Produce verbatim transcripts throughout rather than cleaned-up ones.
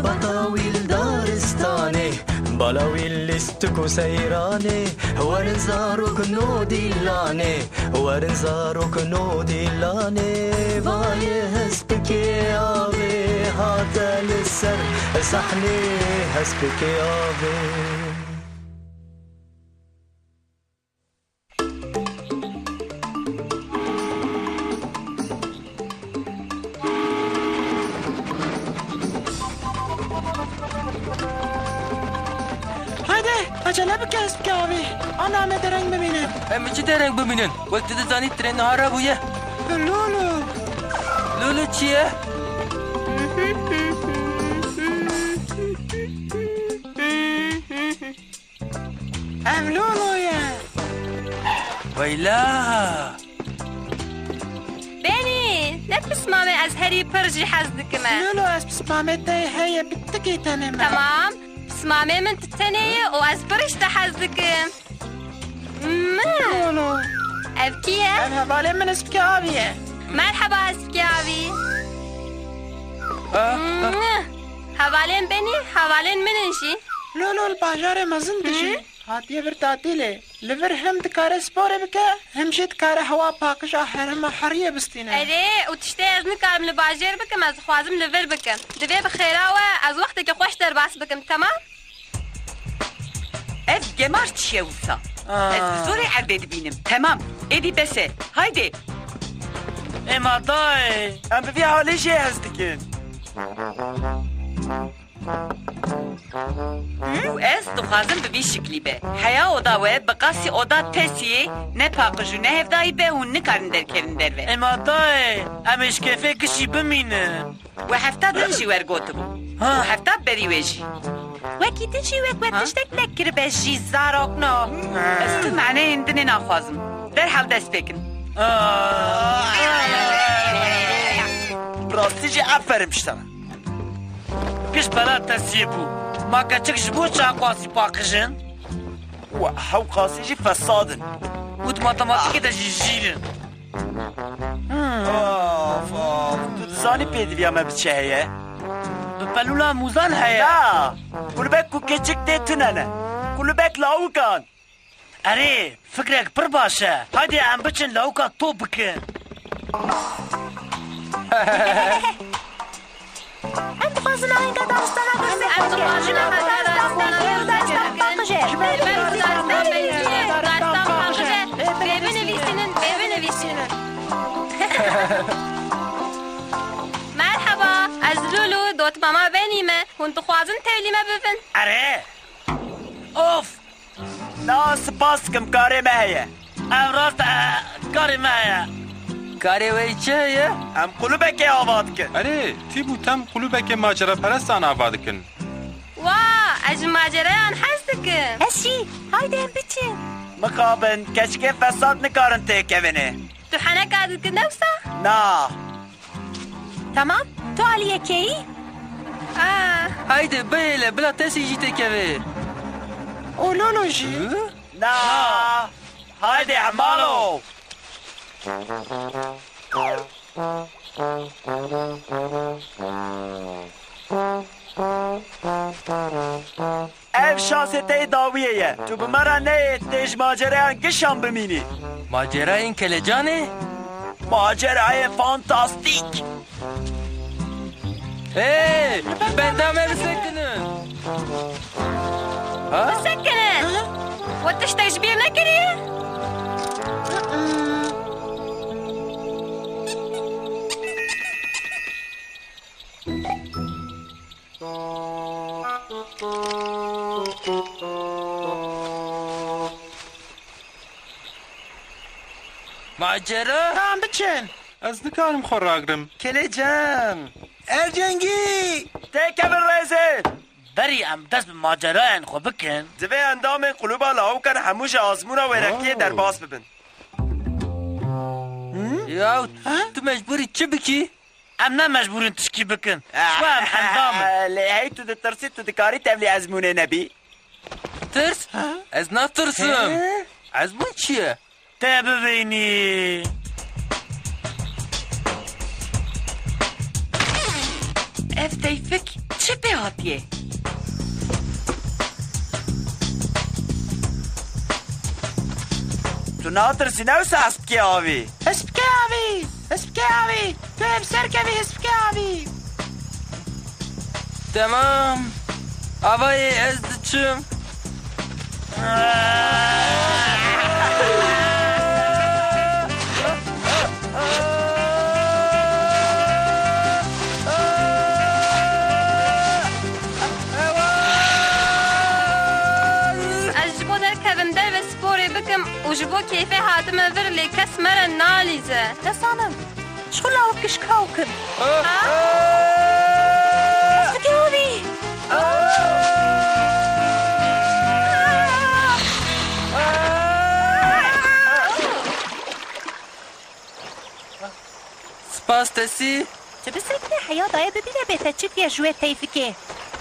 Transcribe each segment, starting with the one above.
Bata wî li daristanê, bala wî li lîstik û seyranê, werin zarok no dîlanê, werin zarok no dîlanê, vayê hespikê avê hate li ser sahnê, hespikê avê. Haydi, acele bike hespikê avê. Ana em ê dereng bimînin. Em ê çi dereng bimînin? Wek tu dizanî, trên niha rabûye. Lolo. Lolo çi ye? Ev Lolo ye. Weyla! Benî, ne pismamê ez herî pir jî hez dikim e. Lolo, ez pismamê te heye, bi tikê tenê me. Temam, pismamê min tu tenê ye û ez pir ji te hez dikim. Mi? Lolo. Ev kî ye? Ev hevalê min Hespikê Avî ye. Merheba Hespikê Avî. Ah, ah. Mwah. Hevalên Benî, hevalên min in jî. Lolo li bajarê mezin dijî. Hatiye vir tatîlê. Li vir hem dikare sporê bike, hem jî dikare hewa paqij a herêma heriyê bistîne. Erê, û tiştê ez nikarim li bajêr bikim, ez dixwazim li vir bikim. Divê bi xêra we ez wextekî xweş derbas bikim, temam? Ev gemar çi ye wisa? Aa. Ez bi zorê erdê dibînim. Temam, êdî bes e. Haydi. Ema dayê, em bi vî halê jê hez dikin. Û ez dixwazim bi vî şiklî be. Heya oda we bi qasî oda tesiyê ne paqij û ne hevdayî be hûn nikarin derkevin derve. Ema dayê, em ê ji kêfê gişî bimînin. We hefta din jî wergotibû. Ha. Û hefta berî wê jî. Wekî din jî wek we Ha? tiştek nekiribe jî zarokno. Ez tu maneyên dinê naxwazim. Derhal dest pê kin. Aa. Bi rastî jî aferin ji te re. Giş bela tesiyê bû. Ma keçik ji bo çi qasî paqij in? We hew qasî jî fesad in. Û di matematîkê de jî jîr in. Of, of. Tu dizanî pêdiviya me bi çi heye? Bi pelûla mûzan heye. Na. Kulibek ku keçik tê tune ne. Kulibek lawikan. Erê, fikrek pir baş e. Haydê em biçin lawika top bikin. Em dixwazin ahenga daristana bikin. Em dixwazin ahenga daristana bikin. Daristana paqij e. Ji ber daristana paqij e. Bê binivîsînin, bê binivîsînin. Merheba, ez Lulu, dotmama Benî me. Hûn dixwazin tevlî me bibin? Erê. Of! Na, spas dikim, karê me heye. Ev rast e, karê me heye. Karê we yî çi heye? Em kulübekê ava dikin. Erê, tîb û tem kulübekê maceraperestan ava dikin. Wa, ez ji macerayan hez dikim. Ez jî, haydi em biçin. Mixabin, keçikê fesad nikarin têkevin ê. Tu heneka dikin ne wisa? Na. Tamam, tu aliyê keyî? Aa. Haydi, bihêle, bila tesî jî têkeve. Û Lolo jî? Hı? Na. Haydi, hemalo. Ev şansê te yê dawiyê ye. Tu bi me re neyê tê ji macereyan gişan bimînî. Macerayên kelecanê? Macerayê fantastîk. Ê, benda me bisekinin. Ha? Bisekinin. We tiştek ji bîr nekiriye? Macera? Tamam, biçin. Ez nikarim xwe ragirim. Kelecan. Ercengî! Têkevin rêzê! Berî em dest bi macerayên xwe bikin. Divê endamên Qulûba Lawikan hemû ji azmûna wêrektiyê Ha. derbas bibin. Ya, Ha? tu mecbûrî çi bikî? Em ne mecbûr in tişkî bikin. Xwe em endam in. Lê hey tu ditirsî, tu dikarî tevlî ezmûnê nebî? Tirs? Ha? Ez natirsim. He? Ezmûn çi ye? Te bibînî. Ev teyfik çi pê hatiye? Tu natirsî, ne wisa hespikê avî? Hespikê avî! Hespikê avî! Tu ê bi ser kevî hespikê avî! Temam. Avayê ez diçim. Ez ji bo derkevim derve sporê bikim û ji bo kêfê hatime vir, lê kes me re nalîze. Nezanim. Ji xwe lawik kişka û kin. Fikê wî. Spas Tesî. Tu bisekine heya daye bibîne bê te çi diye ji wê teyfikê.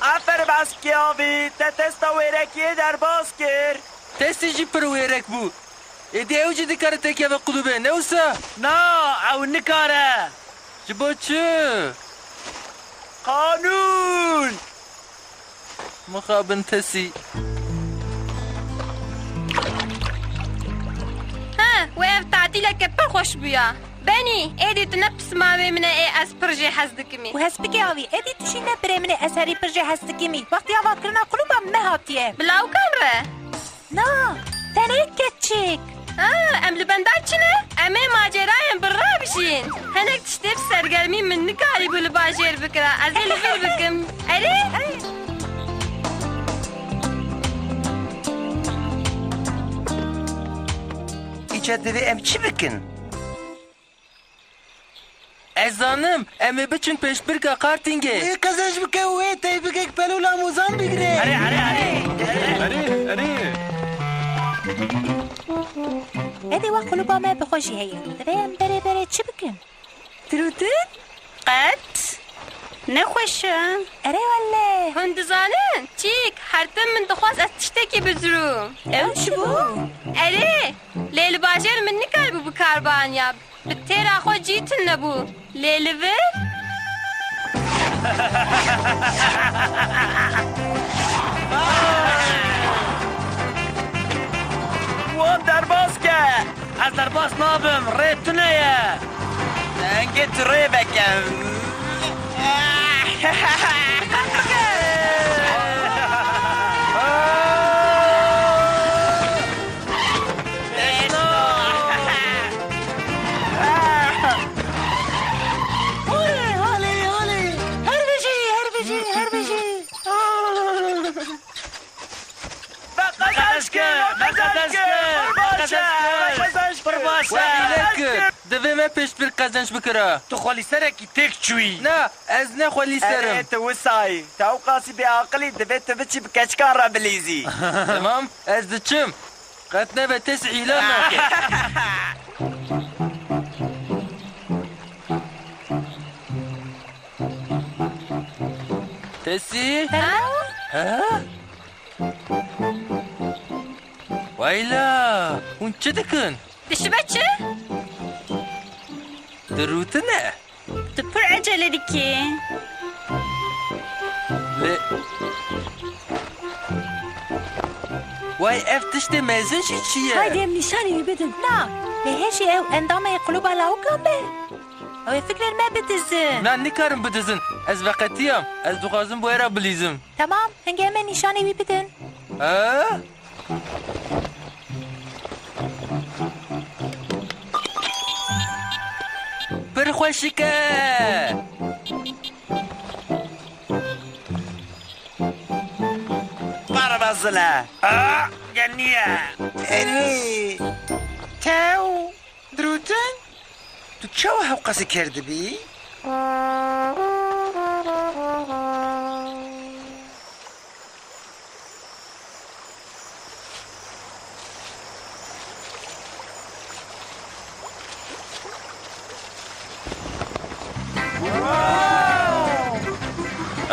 Aferin Askiyavî, te testa wêrekiyê derbas kir. Tesî jî pir wêrek bû. Êdî ew jî dikare têkeve klûbê, ne wisa? Na, ew nikare. Ji bo çi? Qanûn! Mixabin Tesî. He, wê ev tatîleke pir xweş bûya. Benî, êdî tu ne pismamê min e, ê ez pir jê hez dikimî. Û hespikê avî, êdî tu jî ne birê min e, ez herî pir jê hez dikimî. Wextê avakirina klûba min nehatiye. Bi lawkan re? Na, tenê keçik. Ha, em li benda çi ne? Em ê macêrayên bi re bijîn. Hinek tiştê bi sergermî min nikarîbû li bajêr bikira. Ez ê li vir bikim. Erê? Îca divê em çi bikin? Ez zanim, em ê biçin pêşbirka kartingê. Wê qezenc bike û wê teyfikek pelûla mûzan bigire. Erê, erê, erê. Erê, erê. Êdî wek klûba me bi xwe jî heye. Divê em berê berê çi bikin? Dirûtin? Qet ne xweş e. Erê wele. Hûn dizanin? Çîk, her tim min dixwest ez tiştekî bizirûm. Ew çi bû? Erê, lê li bajêr min nikaribû bi kar bianiya. Bi têra xwe cî tune bû. Lê li vir? Wan derbas ke! Ez derbas nabim, rê tune ye. Dengê tu rê veke. Olê, olê, olê. Her bijî, her bijî, her bijî. Qezenç kir, qezenç kir, qezenç kir. Pir baş e. Wê hîlek kir. Divê me pêşbir qezenç bikira. Tu xwelîserekî têk çûyî. Na, ez ne xwelîser im. Erê, tu wisayî. Te ewqasî bêaqilî, divê tu biçî bi keçikan re bilîzî. Temam, ez diçim. Qet nebe, Tesî hîla nake. Tesî? Ha? Ha? Wayla, hûn çi dikin? Dişibe çi? Dirûtine. Tu pir ecele dikî. Lê way ev tiştê mezin jî çi ye? Haydi em nîşanî wî bidin. Na, lê hê jî ew endamê klûba lawikan be. Ew ê fikrên me bidizin. Na, nikarin bidizin. Ez veqetiyam. Ez dixwazim bi wê re bilîzim. Temam, hingê em ê nîşanî wî bidin. Ha? Pir xweşik e. Pir mezin e. Ah, geniye. Erê. Tew. Dirûtin? Tu çawa hewqasî kerdibî?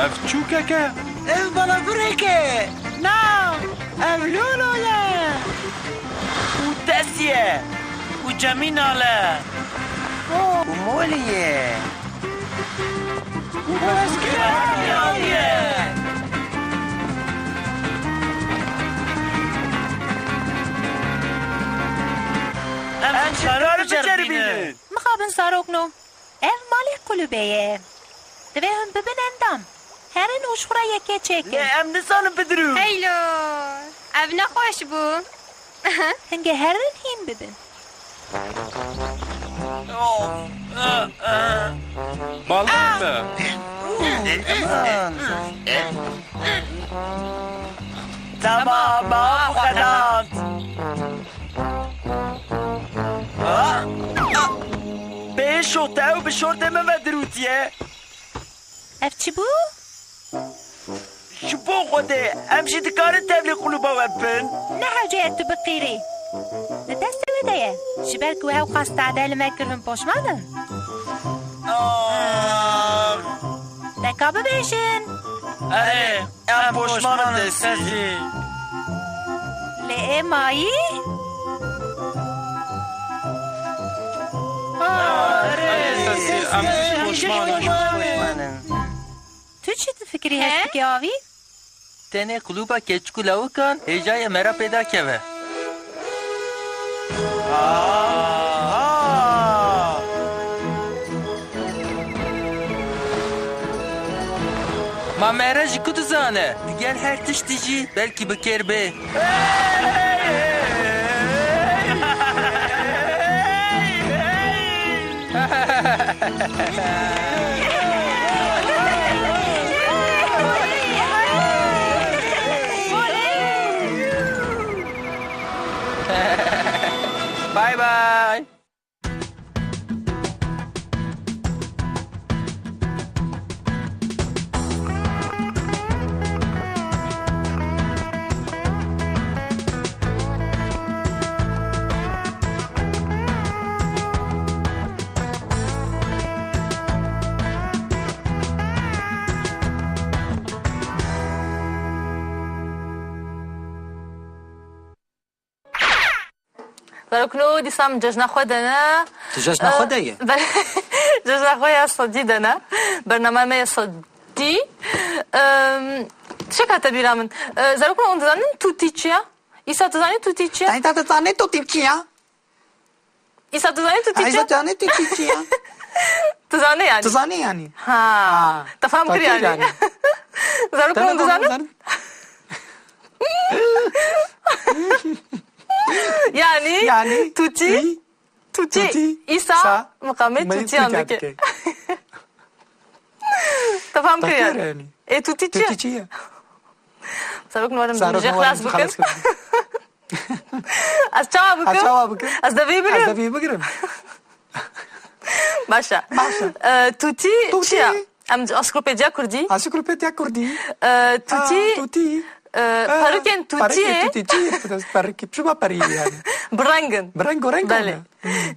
Ev çûkek e? Ev balafirek e. Na, ev lolo ye. Û Tesî ye. Û Cemînal e. Û Molî ye. Em çi dikarin biceribînin? Mixabin zarokno. Ev malê kulübê ye. Divê hûn bibin endam. Herin û ji xwe re yekê çêkin. Lê em nizanin bidirûn. Heylo. Ev nexweş bû. Hingê herin hîn bibin. Bala me. Tamam, xelat. Bê şote ew bi şortê min ve dirûtiye. Ev çi bû? Ji bo Xwedê, em jî dikarin tevlî qulûba we bin? Ne hewce ye tu biqîrî. Di destê we de ye. Ji ber ku ew qas tade li me kirin poşman in. Ah. Deka bibêjin. Erê, em poşman in tesî. Lê ê mayî? Ah, erê, tesî, em poşman in. Tu çi difikirî, heş dikî avî? Tenê klûba keçik û lawikan hêjayê me re pêda keve. Aha! Ma me re ji ku dizane? Digel her tiştî jî belkî bi kêr bê. Bay bay. Zarokno, dîsa min cejna xwe de ne. Tu cejna xwe de ye? Ee, be-, cejna xwe ya sedî de ne. Bernama me ya sedî. Em, tiştek hate bîra min. Ee, zarokno, hûn dizanin tûtî çi ya? Îsa, tu zanî tûtî çi ya? Tayta, tu zanî tûtî çi ya? Îsa, tu zanî tûtî çi ya? Ayza, tu zanî tûtî çi ya? Tu zanî yani? Tu zanî yani? Ha. Ha. Te fam kir yani. Zarokno, hûn dizanin? Yani, yani, tûtî, tûtî, tûtî, îsa, îsa, miqamê tûtîyan dike. Te fam kir yani? Ê, tûtî çi ye? Tûtî çi ye? Zarokno, warim ji xelas bikin. Ez çawa bikim? Ez çawa bikim? Ez devê bigirim. Ez devê bigirim. Baş e. Baş e. Ee, tûtî çi ye? Tûtî. Em ji ansiklopediya kurdî. Ansiklopediya kurdî. Ee, tûtî, aa, tûtî. Ee, ee, perikên tûtiyê. Perikên tûtî çi? Perikê, çima perî yani? Bi reng in. Bi reng û reng. Belê.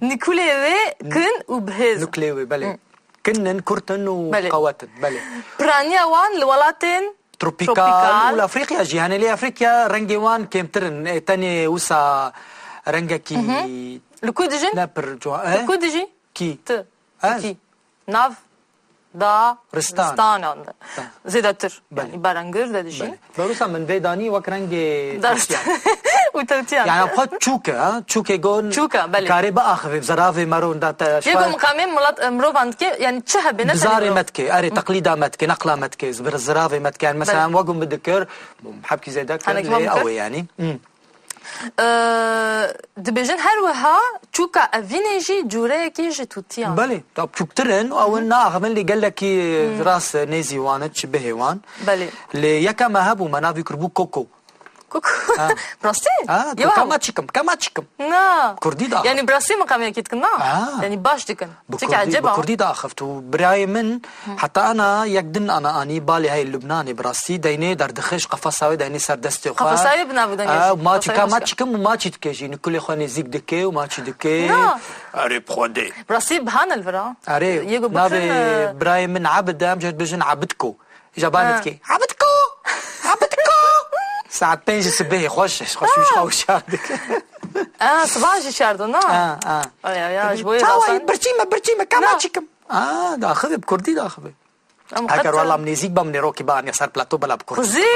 Nûkûlê wê kin û bihêz in. Nûkûlê wê, belê. Kin in, kurt in û qewet in, belê. Piraniya wan li welatên tropîkal û li Afrîkya jî, hene lê Afrîkya rengê wan kêmtir in. Ê, tenê wisa rengekî... Li ku dijîn? Ne pir ciwan. Li ku dijî? Kî? Tu. Ez? Kî? Nav da ristanan de. Zêdetir. Belê. Yani berengir de dijîn. Belê. Berusa min vê danî wek rengê tewtiyan. Û tewtiyan. Yani xwe çûk e, ha? Çûkê gon... Çûk e, belê. Karê biaxivê, bi zeravê me ron da te... Yê gon miqamê milat, e, mirovan dike, yani çi hebe, ne tenê zarê mirov. Me dike, erê, teqlîda me dike, neqla me dike, bi zeravê me dike. Yani mesela, belê, em wek gon bidikir, hebkî zêde kir, lê ew ê yani. Hı. Ee, dibêjin her wiha çûka evînê jî cûreyekî ji tûtiyan. Belê, da çûktir in, ew in naaxivin, lê gelekî rast nêzî wan in, çi bihê wan. Belê. Lê yeka me hebû, me navî kiribû Koko. Koko. Ha. Rastî? Ha, kama çikim, kama çikim. Na. Kurdî da. Yani bi rastî miqamekî dikin, na? Ha. Yani baş dikin. Bi kurdî, bi kurdî daxift û birayê min, heta ana yek din ana anî, balê hey Lubnanê, bi rastî deynê derdixê ji qefasa wê, deynê ser destê xwe. Qefasa wê bi nav dengê jî. Aa, maçî ka maçî kim û maçî dike jî, nikulê xwe nêzîk dike û maçî dike. Na. Erê bi Xwedê. Bi rastî bihan li vira. Erê, navê birayê min Abid e, em jê dibêjin Abidko. Îja banê dikê. Abidko! Abidko! Saet pênc sibehê xweş, xweş, xweş şar dike. Aa, siba jî şar do, na? Aa, aa. Ay, ay, ay, ji bo yê çawa, birçî me, birçî me, kama çikim. Aa, daxivê, bi kurdî daxivê. Em Heger qet, wela em nêzîk bam nêrokî bianiya ser plato, bela bi kurdî. Xwezî,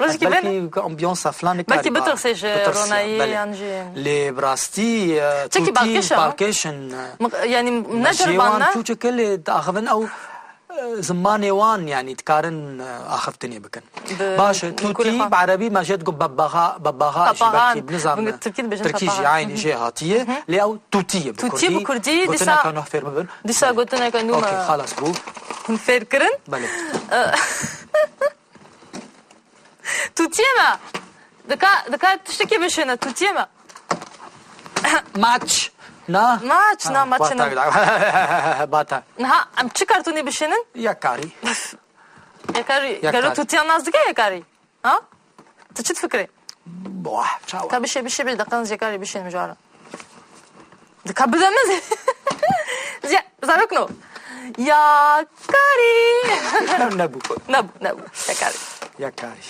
rojekî Belkî bene. Ambiyansa filan nikarî Belkî ba-, bitirse ji bitirse, ronayî belê. Yan jî. Lê bi rastî, e, Çekî tutî balkêş e, ha? Balkêş in, e, Maq-, yanî ne mejê ceriban wan ne? Tûçeke lê diaxivin ew, e, zimanê wan, yanî dikarin, e, axiftinê bikin. Bi, Baş e, bi tutî kulî xwe. Bi erebî me jê digot bebaxa, bebaxa, jî Papaxan. Belkî nizam. Bi tirkî dibêjin Tirkî jî papaxan. Aynî jê hatiye. Lê ew tutî ye bi Tutî kurdî. Bi kurdî, dîsa Gotineka nû fêr bibin. Dîsa gotineka nû Okey, me. Xalas bû. Hûn fêr kirin? Belê. Tûtiyê me. Dika, dika tiştekî bişêne, tûtiyê me. Maç. Na? Maç, na, Ha, maç bata ne. Bata. Niha, em çi kartûnê bişênin? Yekarî. Yekarî, Yekarî. Gelo tûtiyan nas dike yekarî? Ha? Tu çi difikirî? Boah, çawa. Ka bişê, bişê, bişê, deqan yekarî bişênim ji ara. Dika bide min. Ya, zarok no. Ya karî. Nebû. Nebû, nebû. Ya karî. Ya karî.